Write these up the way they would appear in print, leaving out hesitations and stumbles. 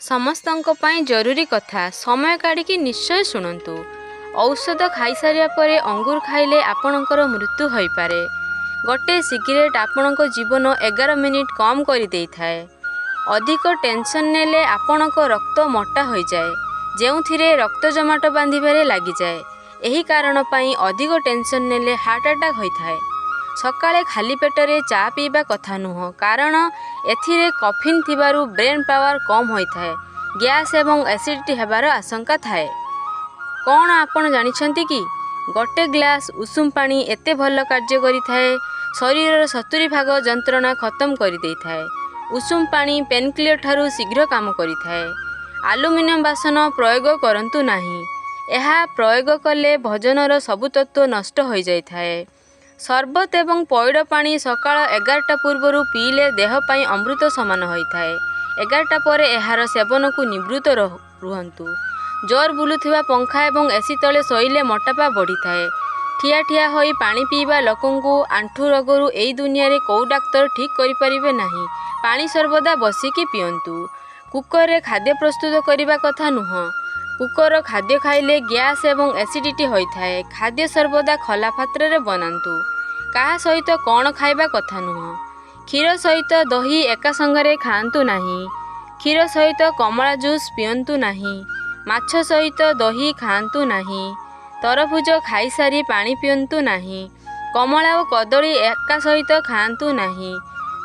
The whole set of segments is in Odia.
ସମସ୍ତଙ୍କ ପାଇଁ ଜରୁରୀ କଥା, ସମୟ କାଢ଼ିକି ନିଶ୍ଚୟ ଶୁଣନ୍ତୁ। ଔଷଧ ଖାଇସାରିବା ପରେ ଅଙ୍ଗୁର ଖାଇଲେ ଆପଣଙ୍କର ମୃତ୍ୟୁ ହୋଇପାରେ। ଗୋଟେ ସିଗାରେଟ୍ ଆପଣଙ୍କ ଜୀବନ 11 ମିନିଟ୍ କମ୍ କରିଦେଇଥାଏ। ଅଧିକ ଟେନସନ୍ ନେଲେ ଆପଣଙ୍କ ରକ୍ତ ମୋଟା ହୋଇଯାଏ, ଯେଉଁଥିରେ ରକ୍ତ ଜମାଟ ବାନ୍ଧିବାରେ ଲାଗିଯାଏ। ଏହି କାରଣ ପାଇଁ ଅଧିକ ଟେନସନ୍ ନେଲେ ହାର୍ଟ ଆଟାକ୍ ହୋଇଥାଏ। ସକାଳେ ଖାଲି ପେଟରେ ଚା ପିଇବା କଥା ନୁହଁ, କାରଣ ଏଥିରେ କଫିନ୍ ଥିବାରୁ ବ୍ରେନ୍ ପାୱାର କମ୍ ହୋଇଥାଏ, ଗ୍ୟାସ୍ ଏବଂ ଏସିଡ଼ିଟି ହେବାର ଆଶଙ୍କା ଥାଏ। କ'ଣ ଆପଣ ଜାଣିଛନ୍ତି କି ଗୋଟେ ଗ୍ଲାସ୍ ଉଷୁମ ପାଣି ଏତେ ଭଲ କାର୍ଯ୍ୟ କରିଥାଏ, ଶରୀରର 70 ଭାଗ ଯନ୍ତ୍ରଣା ଖତମ କରିଦେଇଥାଏ। ଉଷୁମ ପାଣି ପେନ୍କିଲର ଠାରୁ ଶୀଘ୍ର କାମ କରିଥାଏ। ଆଲୁମିନିୟମ ବାସନ ପ୍ରୟୋଗ କରନ୍ତୁ ନାହିଁ। ଏହା ପ୍ରୟୋଗ କଲେ ଭୋଜନର ସବୁ ତତ୍ତ୍ୱ ନଷ୍ଟ ହୋଇଯାଇଥାଏ। ସରବତ ଏବଂ ପଇଡ଼ ପାଣି ସକାଳ 11ଟା ପୂର୍ବରୁ ପିଇଲେ ଦେହ ପାଇଁ ଅମୃତ ସମାନ ହୋଇଥାଏ। 11ଟା ପରେ ଏହାର ସେବନକୁ ନିବୃତ୍ତ ରୁହନ୍ତୁ। ଜୋର ବୁଲୁଥିବା ପଙ୍ଖା ଏବଂ ଏସି ତଳେ ଶୋଇଲେ ମୋଟାପା ବଢ଼ିଥାଏ। ଠିଆ ଠିଆ ହୋଇ ପାଣି ପିଇବା ଲୋକଙ୍କୁ ଆଣ୍ଠୁ ରୋଗରୁ ଏଇ ଦୁନିଆରେ କେଉଁ ଡାକ୍ତର ଠିକ୍ କରିପାରିବେ ନାହିଁ। ପାଣି ସର୍ବଦା ବସିକି ପିଅନ୍ତୁ। କୁକରରେ ଖାଦ୍ୟ ପ୍ରସ୍ତୁତ କରିବା କଥା ନୁହଁ। କୁକର ଖାଦ୍ୟ ଖାଇଲେ ଗ୍ୟାସ୍ ଏବଂ ଏସିଡ଼ିଟି ହୋଇଥାଏ। ଖାଦ୍ୟ ସର୍ବଦା ଖୋଲା ପାତ୍ରରେ ବନାନ୍ତୁ। କାହା ସହିତ କ'ଣ ଖାଇବା କଥା ନୁହଁ? କ୍ଷୀର ସହିତ ଦହି ଏକା ସାଙ୍ଗରେ ଖାଆନ୍ତୁ ନାହିଁ। କ୍ଷୀର ସହିତ କମଳା ଜୁସ୍ ପିଅନ୍ତୁ ନାହିଁ। ମାଛ ସହିତ ଦହି ଖାଆନ୍ତୁ ନାହିଁ। ତରଭୁଜ ଖାଇସାରି ପାଣି ପିଅନ୍ତୁ ନାହିଁ। କମଳା ଓ କଦଳୀ ଏକା ସହିତ ଖାଆନ୍ତୁ ନାହିଁ।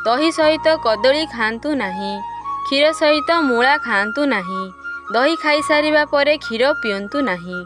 ଦହି ସହିତ କଦଳୀ ଖାଆନ୍ତୁ ନାହିଁ। କ୍ଷୀର ସହିତ ମୂଳା ଖାଆନ୍ତୁ ନାହିଁ। ଦହି ଖାଇସାରିବା ପରେ କ୍ଷୀର ପିଅନ୍ତୁ ନାହିଁ।